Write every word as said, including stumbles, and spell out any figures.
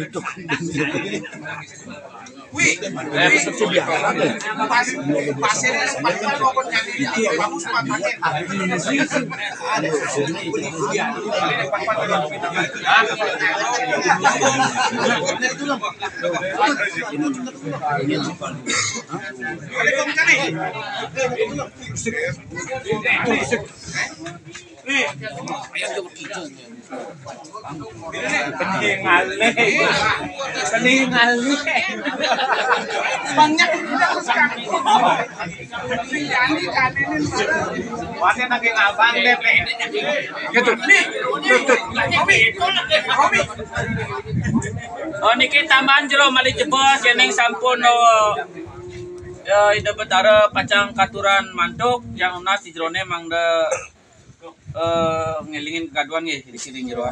Itu kan. Wih, eh, pas, pas ini, pas ini, pas ini, bagus matanya. Peningalih. Peningalih. Banyak. Wate naging abang deh, Pe. Gitu. Nih, tuh, tuh. Robi, Robi. Oh, niki tambahan jero malih jebos, yen sampun, oh, ya, Ida Betara pacang katuran mantuk, yang nunas di jerone mangda, eh, ngelingin kegaduhan nggih, di sini jero.